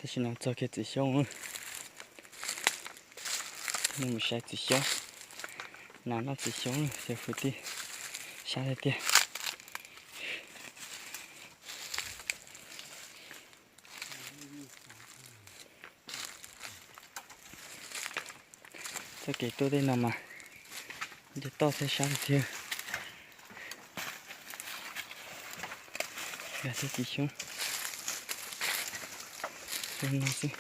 Tam sim no txog kiag txiv xyoob, nej mus saib txiv xyoob, nas noj txiv xyoob, cov kwv tij, sab tiag tiag. Txoj kev tuaj tej no mas nce toj thiab sab tiag tiag. Yog thiab txiv xyoob, no xwb.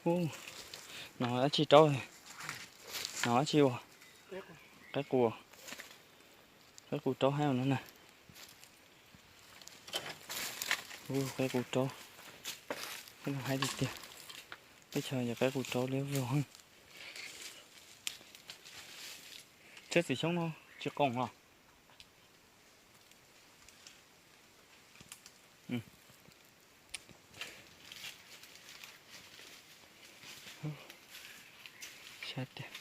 Ub, no dab tsi raub? No dab tsi ua? Qaib qus, qaib qus raub haib no na. Ub, qaib qus raub, qaib no haib tiag tiag. Teb chaws yog qaib qus raub liab vog. Tsheb txiv xyoob no tsis qoom los? Sab tiag.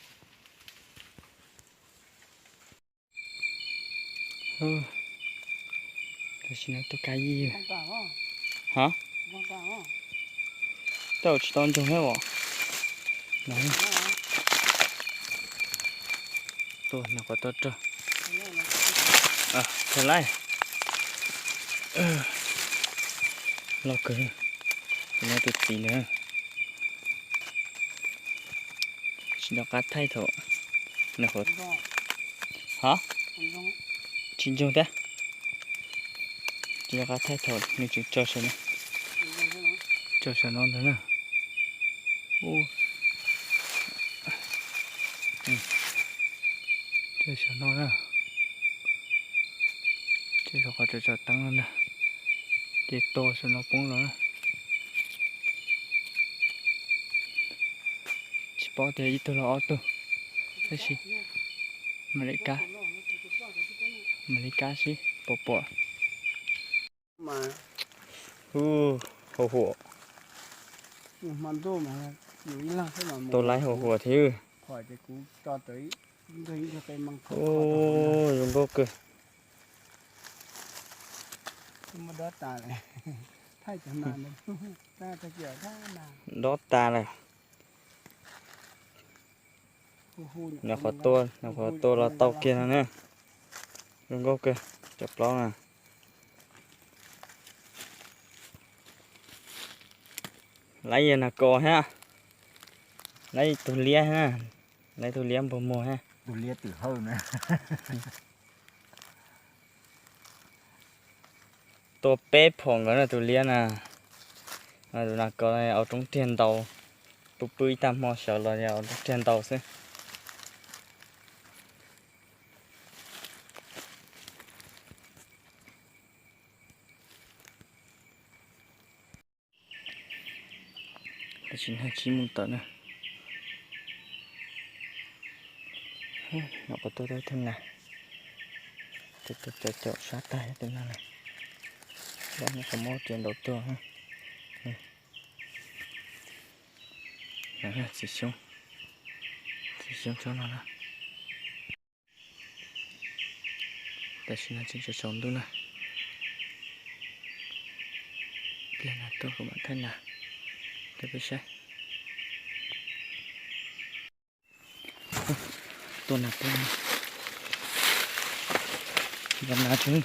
Tam sim no tuaj kab yij. Ha? Tej zaum tsis tau ntsoog thiab os. Tuaj no qhov toj rog. Thaij laij. Loj kawg. Tus no tus txiv ntawd. Tsis nco qab thaij thaum nws qhuav, ha, tsis ntsoog thiab. Tsis nco qab thaij thaum nws tseem tso saum no, tso saum no ntag na. Ub, tso saum no na. Tso saum qhov tso tso teeb no na, ces tua saum no poob los na. Tsis paub tias ib tug los ob tug, tab sis mam li kab, mam li kab seb puas pom. Hu, hau huam. Tua laib hau huam thiab. Ub, zoo nkauj kawg. Dob tas lawm. Nyuam qhuav tua, nyuam qhuav tua los tau kiag no na. Zoo nkauj kawg cov plaub na. Laib yog nas kos thiab, laib tus liab thiab, laib tus liab npog muag thiab. Tua peb phom nkawd na tus liab na. Tus nas kos au roob riag ntaus, pw pw ib tag hmo sawv los au roob riag ntaus xwb. Tam sim no tsis mus tawm na. Nyuam qhuav tua tau ib tug nas, caum caum sab tag tus nas na. Los nyuam qhuav muab tsev ntaus tuag. Txiv xyoob, txiv xyoob tsob no na. Tam sim no tseem tsaus ntuj na. Pliag no tuaj kuv mam thaij nas rau peb saib. Tua nas peb, tua nas tsev.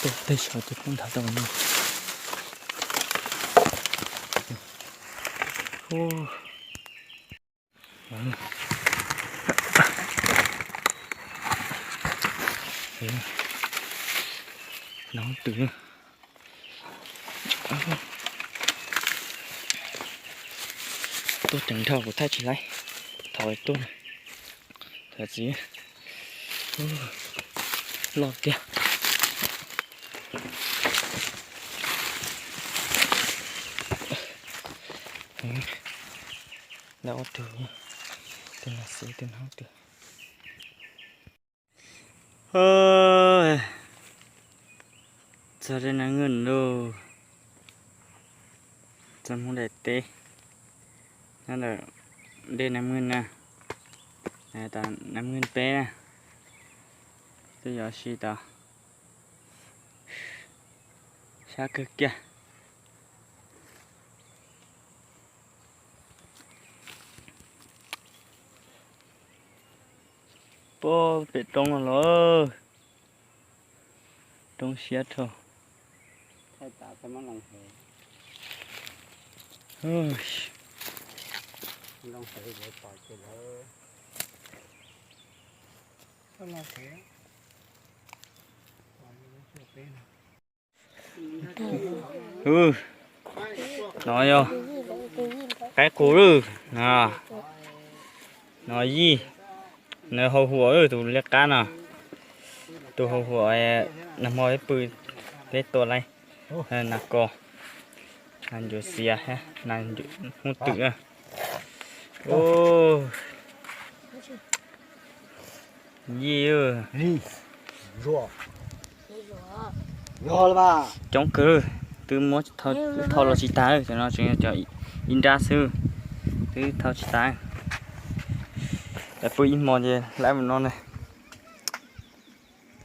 Tuaj teg saud ces poob nthav tau no. No twm. Tuaj ceev dhau kuv thaij tsis laib. Thaum tuaj na, thaum txiv loj tiag. Ntawm ub tug, tus no xwb, tus no twg. Txog dej Nab Nwj lauj. Txog Hmoob daim teb, nyob ntawm dej Nab Nwj na, tas Nab Nwj peb na, twb yuav si tau sab kawg kiag. Puag pem roob no los, roob siab dhau. Ub, no yog qaib qus lawm, no yij, nws hau huam tus liab qab no, tus hau huam, nag hmo peb pw, peb tua laij, nas kos, nas ncuav xiav, nas hub twm. Yij, coob kawg, twb muab thau los tsis tag, cov no tseem yog cov ib nrab xwb, twb thau tsis tag. Pw ib hmo ces lawv mus no na.